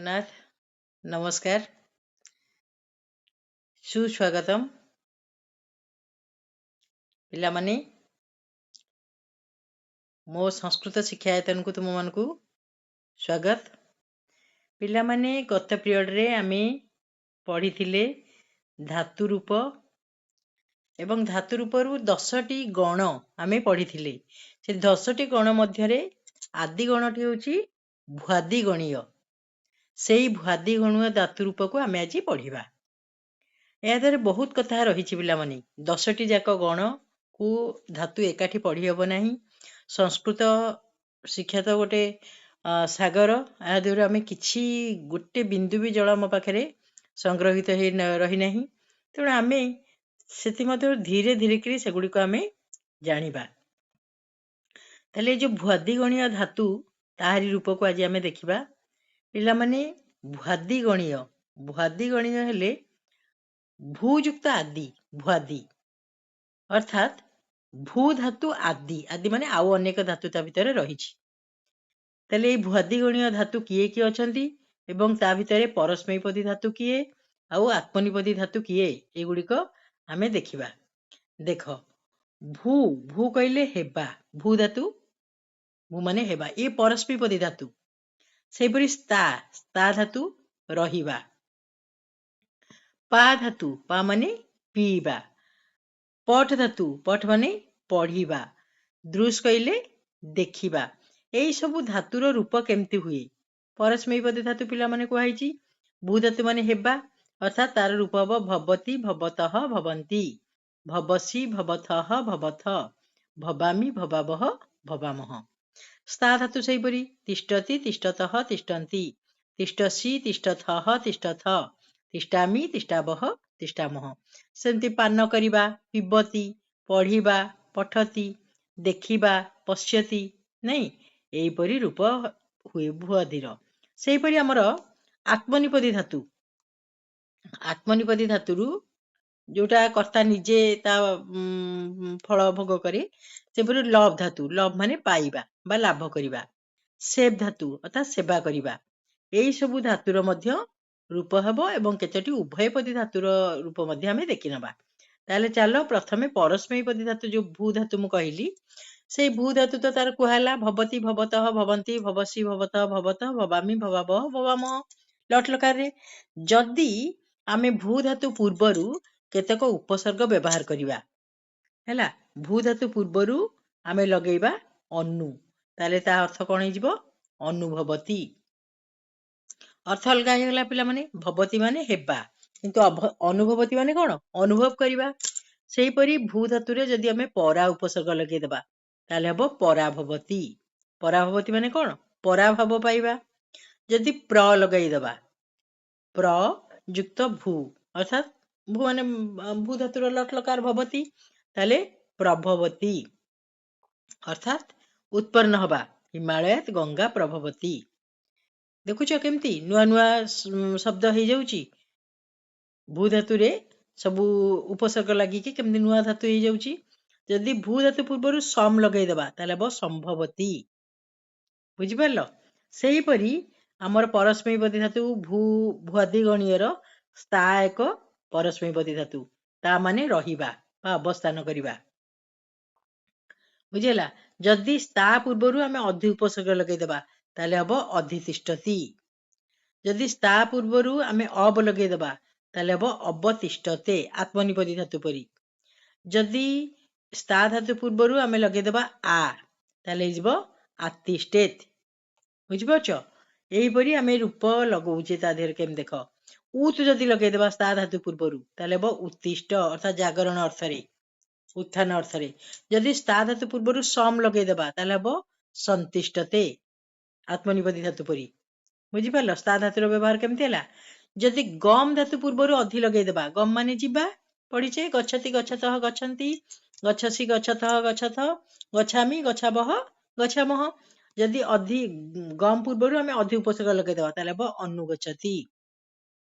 ଜଗନ୍ନାଥ। ନମସ୍କାର, ସୁସ୍ୱାଗତମ ପିଲାମାନେ। ମୋ ସଂସ୍କୃତ ଶିକ୍ଷାୟତନକୁ ତୁମମାନଙ୍କୁ ସ୍ୱାଗତ। ପିଲାମାନେ, ଗତ ପିରିୟଡ଼ରେ ଆମେ ପଢ଼ିଥିଲେ ଧାତୁ ରୂପ ଏବଂ ଧାତୁ ରୂପରୁ 10ଟି ଗଣ ଆମେ ପଢ଼ିଥିଲେ। ସେ 10ଟି ଗଣ ମଧ୍ୟରେ ଆଦି ଗଣଟି ହେଉଛି ଭ୍ୱାଦିଗଣୀୟ। ସେଇ ଭ୍ୱାଦିଗଣୀୟ ଧାତୁ ରୂପକୁ ଆମେ ଆଜି ପଢ଼ିବା। ଏହା ଦେହରେ ବହୁତ କଥା ରହିଛି ପିଲାମାନେ। 10ଟି ଯାକ ଗଣକୁ ଧାତୁ ଏକାଠି ପଢ଼ି ହେବ ନାହିଁ। ସଂସ୍କୃତ ଶିକ୍ଷା ତ ଗୋଟେ ସାଗର। ଏହା ଦେହରୁ ଆମେ କିଛି ଗୋଟେ ବିନ୍ଦୁ ବି ଜଳ ଆମ ପାଖରେ ସଂଗ୍ରହିତ ହେଇ ରହିନାହିଁ। ତେଣୁ ଆମେ ସେଥିମଧ୍ୟରୁ ଧୀରେ ଧୀରେ କରି ସେଗୁଡ଼ିକୁ ଆମେ ଜାଣିବା। ତାହେଲେ ଏ ଯୋଉ ଭ୍ୱାଦିଗଣୀୟ ଧାତୁ, ତାହାରି ରୂପକୁ ଆଜି ଆମେ ଦେଖିବା ପିଲାମାନେ। ଭ୍ୱାଦିଗଣୀୟ, ଭ୍ୱାଦିଗଣୀୟ ହେଲେ ଭୂଯୁକ୍ତ ଆଦି, ଭ୍ୱାଦି ଅର୍ଥାତ୍ ଭୂ ଧାତୁ ଆଦି। ଆଦି ମାନେ ଆଉ ଅନେକ ଧାତୁ ତା ଭିତରେ ରହିଛି। ତାହେଲେ ଏଇ ଭ୍ୱାଦିଗଣୀୟ ଧାତୁ କିଏ କିଏ ଅଛନ୍ତି ଏବଂ ତା ଭିତରେ ପରସ୍ମୈପଦୀ ଧାତୁ କିଏ ଆଉ ଆତ୍ମନିପଦୀ ଧାତୁ କିଏ, ଏଗୁଡ଼ିକ ଆମେ ଦେଖିବା। ଦେଖ, ଭୂ, ଭୂ କହିଲେ ହେବା। ଭୂ ଧାତୁ, ଭୂ ମାନେ ହେବା, ଇଏ ପରସ୍ମୈପଦୀ ଧାତୁ। ସେହିପରି ସ୍ଥା, ସ୍ଥା ଧାତୁ ରହିବା। ପା ଧାତୁ, ପା ମାନେ ପିଇବା। ପଠ ଧାତୁ, ପଠ ମାନେ ପଢିବା। ଦୃଶ୍ କହିଲେ ଦେଖିବା। ଏଇ ସବୁ ଧାତୁର ରୂପ କେମିତି ହୁଏ? ପରସ୍ମୈପଦୀ ଧାତୁ ପିଲାମାନେ କୁହାହେଇଛି। ଭୂ ଧାତୁ ମାନେ ହେବା, ଅର୍ଥାତ୍ ତାର ରୂପ ହବ ଭବତି, ଭବତଃ, ଭବନ୍ତି, ଭବସି, ଭବଥଃ, ଭବଥ, ଭବାମି, ଭବାବହ, ଭବାମହ। ସ୍ଥା ଧାତୁ ସେହିପରି ତିଷ୍ଠତି, ତିଷ୍ଠତଃ, ତିଷ୍ଠନ୍ତି, ତିଷ୍ଠସି, ତିଷ୍ଠଥଃ, ତିଷ୍ଠଥ, ତିଷ୍ଠାମି, ତିଷ୍ଠାବହ, ତିଷ୍ଠାମହ। ସେମିତି ପାନ କରିବା ପିବତି, ପଢିବା ପଠତି, ଦେଖିବା ପଶ୍ୟତି, ନାଇଁ? ଏହିପରି ରୂପ ହୁଏ ଭୁଆଦିର। ସେହିପରି ଆମର ଆତ୍ମନିପଦୀ ଧାତୁ। ଆତ୍ମନିପଦୀ ଧାତୁରୁ ଯୋଉଟା କର୍ତ୍ତା ନିଜେ ତା ଫଳ ଭୋଗ କରେ। ସେପରି ଲଭ୍ ଧାତୁ, ଲଭ୍ ମାନେ ପାଇବା ବା ଲାଭ କରିବା। ସେବ୍ ଧାତୁ ଅର୍ଥାତ୍ ସେବା କରିବା। ଏଇ ସବୁ ଧାତୁର ମଧ୍ୟ ରୂପ ହେବ ଏବଂ କେତୋଟି ଉଭୟପଦୀ ଧାତୁର ରୂପ ମଧ୍ୟ ଆମେ ଦେଖିନେବା। ତାହେଲେ ଚାଲ, ପ୍ରଥମେ ପରସ୍ମୈପଦୀ ଧାତୁ, ଯୋଉ ଭୂ ଧାତୁ ମୁଁ କହିଲି, ସେଇ ଭୂ ଧାତୁ ତ ତାର କୁହାହେଲା ଭବତି, ଭବତଃ, ଭବନ୍ତି, ଭବସି, ଭବତଃ, ଭବତ, ଭବାମି, ଭବାବହ, ଭବାମହ, ଲଟ୍ ଲକାରରେ। ଯଦି ଆମେ ଭୂ ଧାତୁ ପୂର୍ବରୁ କେତେକ ଉପସର୍ଗ ବ୍ୟବହାର କରିବା, ହେଲା, ଭୂ ଧାତୁ ପୂର୍ବରୁ ଆମେ ଲଗେଇବା ଅନୁ, ତାହେଲେ ତା ଅର୍ଥ କଣ ହେଇଯିବ? ଅନୁଭବତି। ଅର୍ଥ ଅଲଗା ହେଇଗଲା ପିଲାମାନେ। ଭବତି ମାନେ ହେବା, କିନ୍ତୁ ଅନୁଭବତି ମାନେ କଣ? ଅନୁଭବ କରିବା। ସେହିପରି ଭୂ ଧାତୁରେ ଯଦି ଆମେ ପରା ଉପସର୍ଗ ଲଗେଇଦବା, ତାହେଲେ ହବ ପରାଭବତି। ପରାଭବତି ମାନେ କଣ? ପରାଭାବ ପାଇବା। ଯଦି ପ୍ର ଲଗେଇଦବା, ପ୍ର ଯୁକ୍ତ ଭୂ, ଅର୍ଥାତ୍ ଭୂ ମାନେ ଭୂ ଧାତୁର ଲଟ୍ ଲକାର ଭବତି, ତାହେଲେ ପ୍ରଭବତି ଅର୍ଥାତ୍ ଉତ୍ପନ୍ନ ହବା। ହିମାଳୟାତ୍ ଗଙ୍ଗା ପ୍ରଭବତି। ଦେଖୁଛ କେମିତି ନୂଆ ନୂଆ ଶବ୍ଦ ହେଇଯାଉଛି? ଭୂ ଧାତୁରେ ସବୁ ଉପସର୍ଗ ଲାଗିକି କେମିତି ନୂଆ ଧାତୁ ହେଇଯାଉଛି। ଯଦି ଭୂ ଧାତୁ ପୂର୍ବରୁ ସମ୍ ଲଗେଇଦବା, ତାହେଲେ ହବ ସମ୍ଭବତି। ବୁଝିପାରିଲ? ସେହିପରି ଆମର ପରସ୍ମୈପଦୀ ଧାତୁ ଭୂ, ଭୁଆଦିଗଣୀୟର ସ୍ଥା ଏକ ପରସ୍ମୈପଦୀ ଧାତୁ। ତା ମାନେ ରହିବା ବା ଅବସ୍ଥାନ କରିବା। ବୁଝିହେଲା? ଯଦି ସ୍ଥା ପୂର୍ବରୁ ଆମେ ଅଧି ଉପସର୍ଗ ଲଗେଇଦବା, ତାହେଲେ ହବ ଅଧିତିଷ୍ଠତି। ଯଦି ସ୍ଥା ପୂର୍ବରୁ ଆମେ ଅବ ଲଗେଇଦବା, ତାହେଲେ ହବ ଅବତିଷ୍ଠତେ, ଆତ୍ମନିପଦୀ ଧାତୁ ପରି। ଯଦି ସ୍ଥା ଧାତୁ ପୂର୍ବରୁ ଆମେ ଲଗେଇଦବା ଆ, ତାହେଲେ ହେଇଯିବ ଆତିଷ୍ଠେତ୍। ବୁଝିପାରୁଛ? ଏହିପରି ଆମେ ରୂପ ଲଗଉଛେ ତା ଦେହରେ କେମିତି ଦେଖ। ଉତ୍ ଯଦି ଲଗେଇଦବା ସ୍ଥା ଧାତୁ ପୂର୍ବରୁ, ତାହେଲେ ହବ ଉତ୍ତିଷ୍ଠ, ଅର୍ଥାତ୍ ଜାଗରଣ ଅର୍ଥରେ, ଉତ୍ଥାନ ଅର୍ଥରେ। ଯଦି ସ୍ଥା ଧାତୁ ପୂର୍ବରୁ ସମ୍ ଲଗେଇଦବା, ତାହେଲେ ହବ ସନ୍ତିଷ୍ଠତେ, ଆତ୍ମନିପଦୀ ଧାତୁ ପରି। ବୁଝିପାରିଲ ସ୍ଥା ଧାତୁର ବ୍ୟବହାର କେମିତି ହେଲା? ଯଦି ଗମ୍ ଧାତୁ ପୂର୍ବରୁ ଅଧି ଲଗେଇଦବା, ଗମ୍ ମାନେ ଯିବା, ପଢିଛେ, ଗଚ୍ଛତି, ଗଚ୍ଛତଃ, ଗଚ୍ଛନ୍ତି, ଗଚ୍ଛସି, ଗଚ୍ଛତଃ, ଗଚ୍ଛଥ, ଗଚ୍ଛାମି, ଗଚ୍ଛାବହ, ଗଚ୍ଛାମହ। ଯଦି ଅଧି, ଗମ୍ ପୂର୍ବରୁ ଆମେ ଅଧି ଉପସର୍ଗ ଲଗେଇଦବା, ତାହେଲେ ହବ ଅନୁଗଚ୍ଛତି।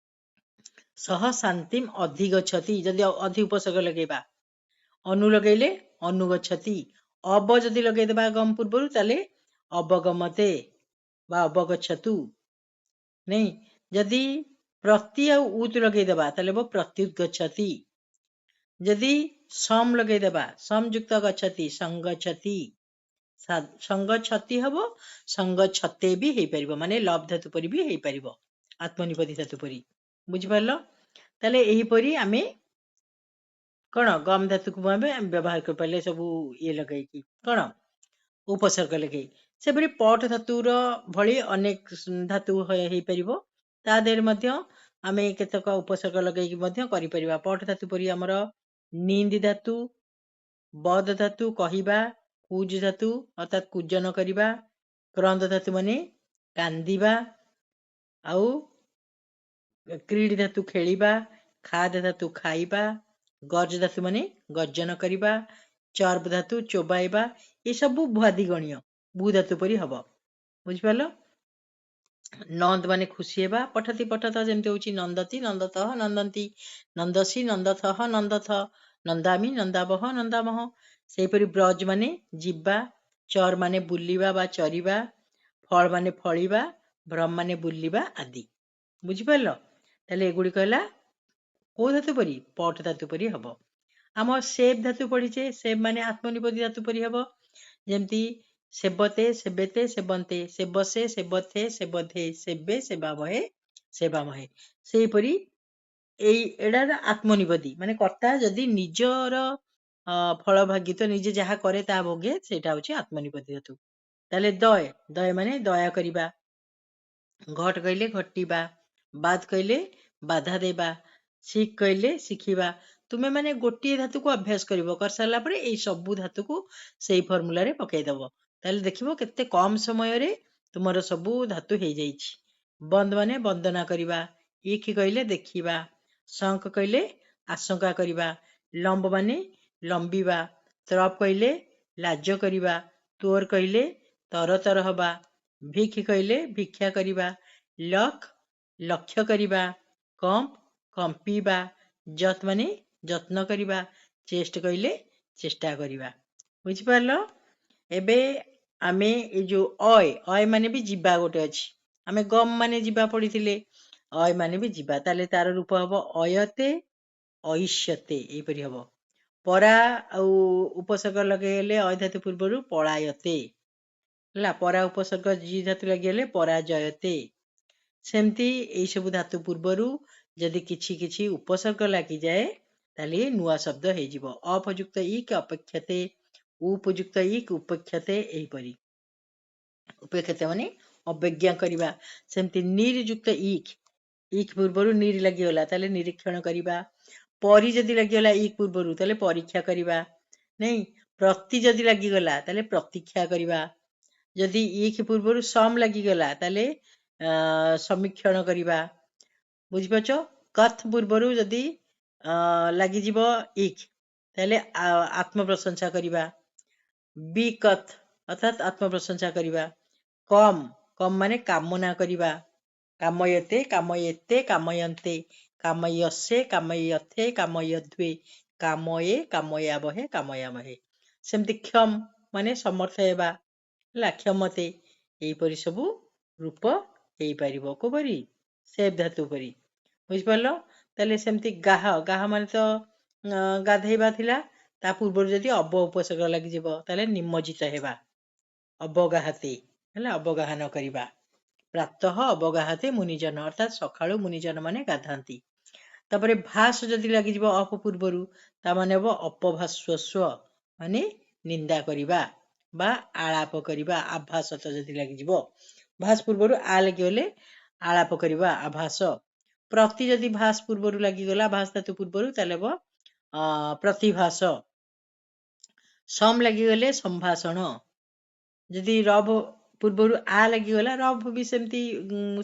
ସହ ଶାନ୍ତିମ ଅଧିଗଚ୍ଛତି। ଯଦି ଅଧି ଉପସର୍ଗ ଲଗେଇବା, ଅନୁ ଲଗେଇଲେ ଅନୁଗଚ୍ଛତି। ଅବ ଯଦି ଲଗେଇଦବା ଗମ୍ ପୂର୍ବରୁ, ତାହେଲେ ଅବଗମତେ ବା ଅବଗଚ୍ଛତୁ। ନାଇଁ, ଯଦି ପ୍ରତି ଆଉ ଉତ୍ ଲଗେଇଦେବା ତାହେଲେ ହେବ ପ୍ରତ୍ୟୁଦ୍ଗଚ୍ଛତି। ଯଦି ସମ୍ ଲଗେଇଦେବା, ସଂଯୁକ୍ତ ଗଚ୍ଛତି, ସଂଗଚ୍ଛତି, ସଂଗଚ୍ଛତି ହବ, ସଂଗଚ୍ଛତେ ବି ହେଇପାରିବ, ମାନେ ଲବ୍ ଧାତୁ ପରି ବି ହେଇପାରିବ, ଆତ୍ମନିପତି ଧାତୁ ପରି। ବୁଝିପାରିଲ? ତାହେଲେ ଏହିପରି ଆମେ କଣ ଗମ୍ ଧାତୁକୁ ଆମେ ବ୍ୟବହାର କରିପାରିଲେ ସବୁ ଇଏ ଲଗେଇକି, କଣ ଉପସର୍ଗ ଲଗେଇ। ସେପରି ପଟ ଧାତୁର ଭଳି ଅନେକ ଧାତୁ ହେଇପାରିବ, ତା ଦେହରେ ମଧ୍ୟ ଆମେ କେତେକ ଉପସର୍ଗ ଲଗେଇକି ମଧ୍ୟ କରିପାରିବା। ପଟ ଧାତୁ ପରି ଆମର ନିନ୍ଦି ଧାତୁ, ବଦ ଧାତୁ କହିବା, କୁଜ ଧାତୁ ଅର୍ଥାତ୍ କୁଜନ କରିବା, କ୍ରନ୍ଦ ଧାତୁ ମାନେ କାନ୍ଦିବା, ଆଉ କ୍ରୀଡ଼ି ଧାତୁ ଖେଳିବା, ଖାଦ ଧାତୁ ଖାଇବା, ଗର୍ଜ ଧାତୁ ମାନେ ଗର୍ଜନ କରିବା, ଚର୍ବ ଧାତୁ ଚୋବାଇବା, ଏସବୁ ଭୁଆଦିଗଣୀୟ ଭୂ ଧାତୁ ପରି ହବ। ବୁଝିପାରିଲ? ନନ୍ଦ ମାନେ ଖୁସି ହେବା, ପଠତି ପଠତ ଯେମିତି ହଉଛି ନନ୍ଦତି ନନ୍ଦତଃ ନନ୍ଦନ୍ତି, ନନ୍ଦସି ନନ୍ଦଥଃ ନନ୍ଦଥ, ନନ୍ଦାମି ନନ୍ଦାବହ ନନ୍ଦାମହ। ସେହିପରି ବ୍ରଜ ମାନେ ଯିବା, ଚର ମାନେ ବୁଲିବା ବା ଚରିବା, ଫଳ ମାନେ ଫଳିବା, ଭ୍ରମ ମାନେ ବୁଲିବା ଆଦି। ବୁଝିପାରିଲ? ତାହେଲେ ଏଗୁଡ଼ିକ ହେଲା କୋଉ ଧାତୁ ପରି? ପଟ ଧାତୁ ପରି ହବ। ଆମ ସେବ୍ ଧାତୁ ପଢିଛେ, ସେବ୍ ମାନେ ଆତ୍ମନିପତି ଧାତୁ ପରି ହବ। ଯେମିତି ସେବତେ ସେବେତେ ସେବନ୍ତେ, ସେବସେ ସେବଥେ ସେବଧେ, ସେବେ ସେବାମହେ ସେବାମହେ। ସେହିପରି ଏଇ ଏଇଟା ଆତ୍ମନିପତି, ମାନେ କର୍ତ୍ତା ଯଦି ନିଜର ଫଳ ଭାଗିତ ନିଜେ ଯାହା କରେ ତାହା ଭୋଗେ, ସେଇଟା ହଉଛି ଆତ୍ମନିପତି ଧାତୁ। ତାହେଲେ ଦୟ, ଦୟ ମାନେ ଦୟା କରିବା, ଘଟ କହିଲେ ଘଟିବା, ବାଦ କହିଲେ ବାଧା ଦେବା, ଶିଖ କହିଲେ ଶିଖିବା। ତୁମେ ମାନେ ଗୋଟିଏ ଧାତୁକୁ ଅଭ୍ୟାସ କରିବ, କରିସାରିଲା ପରେ ଏଇ ସବୁ ଧାତୁକୁ ସେଇ ଫର୍ମୁଲାରେ ପକେଇଦବ, ତାହେଲେ ଦେଖିବ କେତେ କମ ସମୟରେ ତୁମର ସବୁ ଧାତୁ ହେଇଯାଇଛି। ବନ୍ଦ ମାନେ ବନ୍ଦନା କରିବା, ଇଖି କହିଲେ ଦେଖିବା, ଶଙ୍ଖ କହିଲେ ଆଶଙ୍କା କରିବା, ଲମ୍ବ ମାନେ ଲମ୍ବିବା, ତ୍ରପ କହିଲେ ଲାଜ କରିବା, ତୋର କହିଲେ ତରତର ହବା, ଭିଖି କହିଲେ ଭିକ୍ଷା କରିବା, ଲକ୍ ଲକ୍ଷ୍ୟ କରିବା, କମ୍ପ କମ୍ପିବା, ଯତ୍ ମାନେ ଯତ୍ନ କରିବା, ଚେଷ୍ଟ କହିଲେ ଚେଷ୍ଟା କରିବା। ବୁଝିପାରିଲ? ଏବେ ଆମେ ଏଇ ଯୋଉ ଅୟ, ଅୟ ମାନେ ବି ଯିବା ଗୋଟେ ଅଛି, ଆମେ ଗମ୍ ମାନେ ଯିବା ପଢିଥିଲେ, ଅୟ ମାନେ ବି ଯିବା, ତାହେଲେ ତାର ରୂପ ହବ ଅୟତେ ଐଷ୍ୟତେ, ଏଇପରି ହବ। ପରା ଆଉ ଉପସର୍ଗ ଲଗେଇଲେ ଅୟ ଧାତୁ ପୂର୍ବରୁ ପଳାୟତେ, ହେଲା, ପରା ଉପସର୍ଗ ଜି ଧାତୁ ଲାଗିଗଲେ ପରାଜୟତେ। ସେମିତି ଏଇସବୁ ଧାତୁ ପୂର୍ବରୁ ଯଦି କିଛି କିଛି ଉପସର୍ଗ ଲାଗିଯାଏ ତାହେଲେ ନୂଆ ଶବ୍ଦ ହେଇଯିବ। ଅପଯୁକ୍ତ ଇକ୍ ଅପେକ୍ଷତେ, ଉପଯୁକ୍ତ ଇକ୍ ଉପେକ୍ଷତେ, ଏହିପରି। ଉପେକ୍ଷତେ ମାନେ ଅବଜ୍ଞା କରିବା। ସେମିତି ନିରଯୁକ୍ତ ଇକ୍, ଇକ୍ ପୂର୍ବରୁ ନିର ଲାଗିଗଲା ତାହେଲେ ନିରୀକ୍ଷଣ କରିବା। ପରି ଯଦି ଲାଗିଗଲା ଇକ୍ ପୂର୍ବରୁ ତାହେଲେ ପରୀକ୍ଷା କରିବା, ନାଇଁ। ପ୍ରତି ଯଦି ଲାଗିଗଲା ତାହେଲେ ପ୍ରତୀକ୍ଷା କରିବା। ଯଦି ଇକ୍ ପୂର୍ବରୁ ସମ୍ ଲାଗିଗଲା ତାହେଲେ ସମୀକ୍ଷଣ କରିବା। ବୁଝିପାରୁଛ? କଥ୍ ପୂର୍ବରୁ ଯଦି ଲାଗିଯିବ ଇକ୍ ତାହେଲେ ଆତ୍ମପ୍ରଶଂସା କରିବା। ବିକଥ୍ ଅର୍ଥାତ୍ ଆତ୍ମପ୍ରଶଂସା କରିବା। କମ୍, କମ୍ ମାନେ କାମନା କରିବା। କାମୟତେ କାମୟତେ କାମୟନ୍ତେ, କାମୟସେ କାମୟଥେ କାମୟଧ୍ୱେ, କାମୟେ କାମୟାବହେ କାମୟାମହେ। ସେମିତି କ୍ଷମ ମାନେ ସମର୍ଥ ହେବା, ହେଲା, କ୍ଷମତେ, ଏହିପରି ସବୁ ରୂପ ହେଇପାରିବ। କୋଉପରି? ସେବ୍ ଧାତୁ ପରି। ବୁଝିପାରିଲ? ତାହେଲେ ସେମିତି ଗାହ, ଗାହ ମାନେ ତ ଗାଧେଇବା ଥିଲା, ତା ପୂର୍ବରୁ ଯଦି ଅବ ଉପସର୍ଗ ଲାଗିଯିବ ତାହେଲେ ନିମଜ୍ଜିତ ହେବା, ଅବଗାହତେ, ହେଲା, ଅବଗାହନ କରିବା। ପ୍ରାତଃ ଅବଗାହତେ ମୁନିଜନ, ଅର୍ଥାତ୍ ସକାଳୁ ମୁନିଜନ ମାନେ ଗାଧାନ୍ତି। ତାପରେ ଭାସ ଯଦି ଲାଗିଯିବ ଅପ ପୂର୍ବରୁ, ତା ମାନେ ହବ ଅପଭାସ୍ୱସ୍ୱ, ମାନେ ନିନ୍ଦା କରିବା ବା ଆଳାପ କରିବା। ଆଭାସ ତ ଯଦି ଲାଗିଯିବ ଭାସ ପୂର୍ବରୁ ଆ ଲାଗିଗଲେ ଆଳାପ କରିବା, ଆଭାସ। ପ୍ରତି ଯଦି ଭାସ ପୂର୍ବରୁ ଲାଗିଗଲା, ଭାସ ଧାତୁ ପୂର୍ବରୁ, ତାହେଲେ ହବ ପ୍ରତିଭାସ। ସମ୍ ଲାଗିଗଲେ ସମ୍ଭାଷଣ। ଯଦି ରବ ପୂର୍ବରୁ ଆ ଲାଗିଗଲା, ରବ ବି ସେମିତି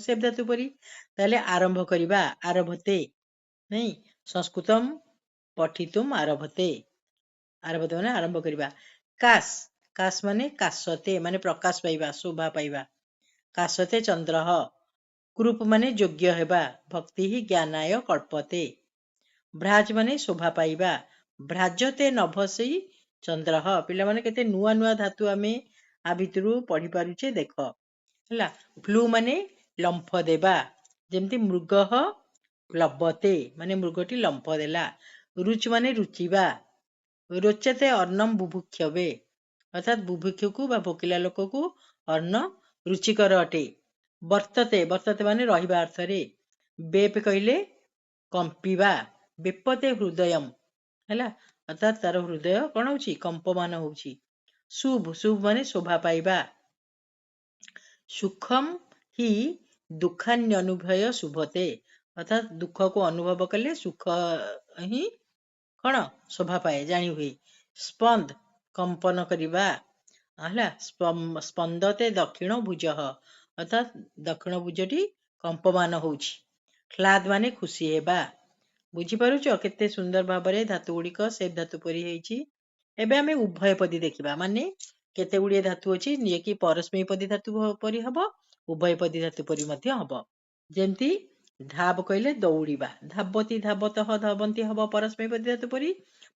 ସେବ୍ ଧାତୁ ପରି, ତାହେଲେ ଆରମ୍ଭ କରିବା, ଆରଭତେ, ନାଇଁ, ସଂସ୍କୃତମ୍ ପଠିତୁମ୍ ଆରଭତେ, ଆରଭତେ ମାନେ ଆରମ୍ଭ କରିବା। କାସ୍, କାସ୍ ମାନେ କାଶତେ ମାନେ ପ୍ରକାଶ ପାଇବା, ଶୋଭା ପାଇବା। କାଶତେ ଚନ୍ଦ୍ରଃ। କୃପ ମାନେ ଯୋଗ୍ୟ ହେବା, ଭକ୍ତି ହିଁ ଜ୍ଞାନାୟ କଳ୍ପତେ। ଭ୍ରାଜ ମାନେ ଶୋଭା ପାଇବା, ଭ୍ରାଜତେ ନଭସି ଚନ୍ଦ୍ରଃ। ପିଲାମାନେ କେତେ ନୂଆ ନୂଆ ଧାତୁ ଆମେ ଆ ଭିତରୁ ପଢି ପାରୁଛେ ଦେଖ, ହେଲା। ଫ୍ଲୁ ମାନେ ଲମ୍ଫ ଦେବା। ଯେମିତି ମୃଗଃ ପ୍ଲବତେ ମାନେ ମୃଗଟି ଲମ୍ଫ ଦେଲା। ରୁଚ୍ ମାନେ ରୁଚିବା। ରୋଚତେ ଅନ୍ନମ୍ ବୁଭୁକ୍ଷବେ ଅର୍ଥାତ୍ ବୁଭୁକ୍ଷକୁ ବା ଭୋକିଲା ଲୋକକୁ ଅନ୍ନ ରୁଚିକର ଅଟେ। ବର୍ତ୍ତତେ, ବର୍ତ୍ତତେ ମାନେ ରହିବା ଅର୍ଥରେ। ବେପ କହିଲେ କମ୍ପିବା। ବେପତେ ହୃଦୟମ୍ ହେଲା, ଅର୍ଥାତ୍ ତାର ହୃଦୟ କଣ ହଉଛି? କମ୍ପମାନ ହଉଛି। ଶୁଭ, ଶୁଭ ମାନେ ଶୋଭା ପାଇବା। ସୁଖମ୍ ହି ଦୁଃଖାନ୍ୟନୁଭୟ ଶୁଭତେ ଅର୍ଥାତ୍ ଦୁଃଖକୁ ଅନୁଭବ କଲେ ସୁଖ ହିଁ କଣ ଶୋଭା ପାଏ, ଜାଣି ହୁଏ। ସ୍ପନ୍ଦ କମ୍ପନ କରିବା ହେଲା। ସ୍ପନ୍ଦତେ ଦକ୍ଷିଣ ଭୁଜଃ ଅର୍ଥାତ୍ ଦକ୍ଷିଣ ଭୁଜଟି କମ୍ପମାନ ହଉଛି। ହ୍ଲାଦ ମାନେ ଖୁସି ହେବା। ବୁଝିପାରୁଛ କେତେ ସୁନ୍ଦର ଭାବରେ ଧାତୁ ଗୁଡ଼ିକ ସେ ଧାତୁ ପରି ହେଇଛି। ଏବେ ଆମେ ଉଭୟପଦୀ ଦେଖିବା, ମାନେ କେତେ ଗୁଡ଼ିଏ ଧାତୁ ଅଛି ଯିଏକି ପରସ୍ମୈପଦୀ ଧାତୁ ପରି ହବ, ଉଭୟପଦୀ ଧାତୁ ପରି ମଧ୍ୟ ହବ। ଯେମିତି ଧାବ କହିଲେ ଦୌଡ଼ିବା, ଧାବତି ଧାବତଃ ଧାବନ୍ତି ହବ ପରସ୍ମୈପଦୀ ଧାତୁ ପରି।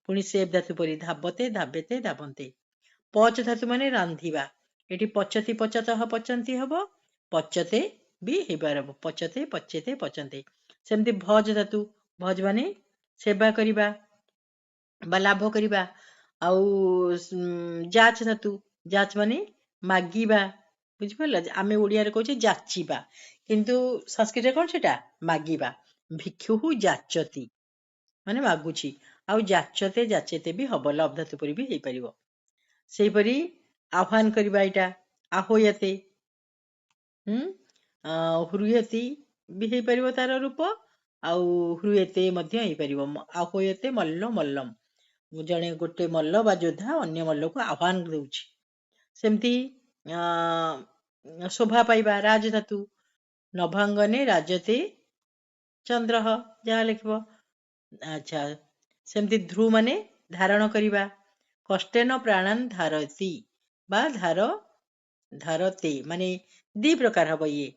ପୁଣି ସେବ୍ ଧାତୁ ପରି ଧାବତେ ଧାବେତେ ଧାବନ୍ତେ। ପଚ ଧାତୁ ମାନେ ରାନ୍ଧିବା, ଏଠି ପଚତି ପଚତଃ ପଚନ୍ତି ହବ, ପଚତେ ବି ହେଇପାରିବ, ପଚତେ ପଚେତେ ପଚନ୍ତେ। ସେମିତି ଭଜ ଧାତୁ, ଭଜ ମାନେ ସେବା କରିବା ବା ଲାଭ କରିବା। ଆଉ ଯାଚ ଧାତୁ, ଯାଚ ମାନେ ମାଗିବା। ବୁଝିପାରିଲ? ଆମେ ଓଡ଼ିଆରେ କହୁଛେ ଯାଚିବା, କିନ୍ତୁ ସଂସ୍କୃତରେ କଣ ସେଟା? ମାଗିବା। ଭିକ୍ଷୁହୁ ଯାଚତି ମାନେ ମାଗୁଛି। ଆଉ ଯାଚତେ ଯାଚେତେ ବି ହବ, ଲବ୍ ଧାତୁ ପରି ବି ହେଇପାରିବ। ସେହିପରି ଆହ୍ୱାନ କରିବା, ଏଇଟା ଆହ୍ୱୟତେ, ହ୍ରୁୟତି ବି ହେଇପାରିବ ତାର ରୂପ, ଆଉ ହ୍ରୁୟତେ ମଧ୍ୟ ହେଇପାରିବ। ଆହ୍ୱୟତେ ମଲ୍ଲ ମଲ୍ଲମ୍, ଜଣେ ଗୋଟେ ମଲ୍ଲ ବା ଯୋଦ୍ଧା ଅନ୍ୟ ମଲ୍ଲକୁ ଆହ୍ୱାନ ଦଉଛି। ସେମିତି ଶୋଭା ପାଇବା, ରାଜଧାତୁ, ନଭାଙ୍ଗନେ ରାଜତେ ଚନ୍ଦ୍ରଃ, ଯାହା ଲେଖିବ। ଆଚ୍ଛା, ସେମିତି ଧ୍ରୁ ମାନେ ଧାରଣ କରିବା, କଷ୍ଟେନ ପ୍ରାଣାନ ଧାରତି ବା ଧାର ଧାରତେ ମାନେ ଦି ପ୍ରକାର ହବ ଇଏ,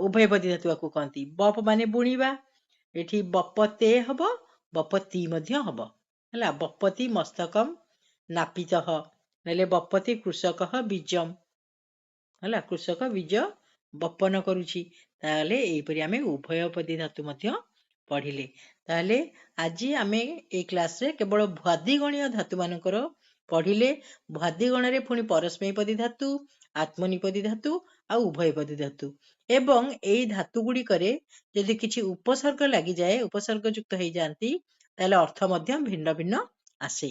ଉଭୟପଦୀ ଧାତୁ ଆକୁ କହନ୍ତି। ବପ ମାନେ ବୁଣିବା, ଏଠି ବପତେ ହବ, ବପତି ମଧ୍ୟ ହବ। ହେଲା, ବପତି ମସ୍ତକମ୍ ନାପିତଃ, ନହେଲେ ବପତି କୃଷକଃ ବୀଜମ୍। ହେଲା, କୃଷକ ବୀଜ ବପନ କରୁଛି। ତାହେଲେ ଏହିପରି ଆମେ ଉଭୟପଦୀ ଧାତୁ ମଧ୍ୟ ପଢିଲେ। ତାହେଲେ ଆଜି ଆମେ ଏଇ କ୍ଲାସରେ କେବଳ ଭ୍ୱାଦିଗଣୀୟ ଧାତୁମାନଙ୍କର ପଢିଲେ। ଭ୍ୱାଦିଗଣରେ ପୁଣି ପରସ୍ମୈପଦୀ ଧାତୁ, ଆତ୍ମନିପଦୀ ଧାତୁ ଆଉ ଉଭୟପଦୀ ଧାତୁ। ଏବଂ ଏଇ ଧାତୁ ଗୁଡ଼ିକରେ ଯଦି କିଛି ଉପସର୍ଗ ଲାଗିଯାଏ, ଉପସର୍ଗ ଯୁକ୍ତ ହେଇଯାଆନ୍ତି, ତାହେଲେ ଅର୍ଥ ମଧ୍ୟ ଭିନ୍ନ ଭିନ୍ନ ଆସେ।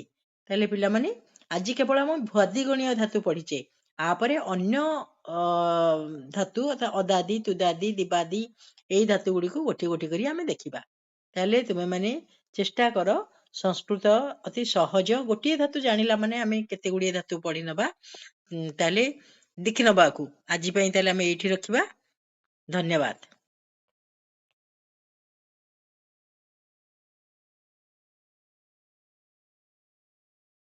ତାହେଲେ ପିଲାମାନେ ଆଜି କେବଳ ଆମ ଭ୍ୱାଦିଗଣୀୟ ଧାତୁ ପଢିଛେ। ଆପରେ ଅନ୍ୟ ଧାତୁ ଅର୍ଥାତ୍ ଅଦାଦି, ତୁଦାଦି, ଦିବାଦି ଏଇ ଧାତୁ ଗୁଡ଼ିକୁ ଗୋଟି ଗୋଟି କରି ଆମେ ଦେଖିବା। ତାହେଲେ ତୁମେମାନେ ଚେଷ୍ଟା କର, ସଂସ୍କୃତ ଅତି ସହଜ। ଗୋଟିଏ ଧାତୁ ଜାଣିଲା ମାନେ ଆମେ କେତେ ଗୁଡ଼ିଏ ଧାତୁ ପଢି ନବା। ତାହେଲେ ଦେଖିନବାକୁ ଆଜି ପାଇଁ ତାହେଲେ ଆମେ ଏଇଠି ରଖିବା। ଧନ୍ୟବାଦ।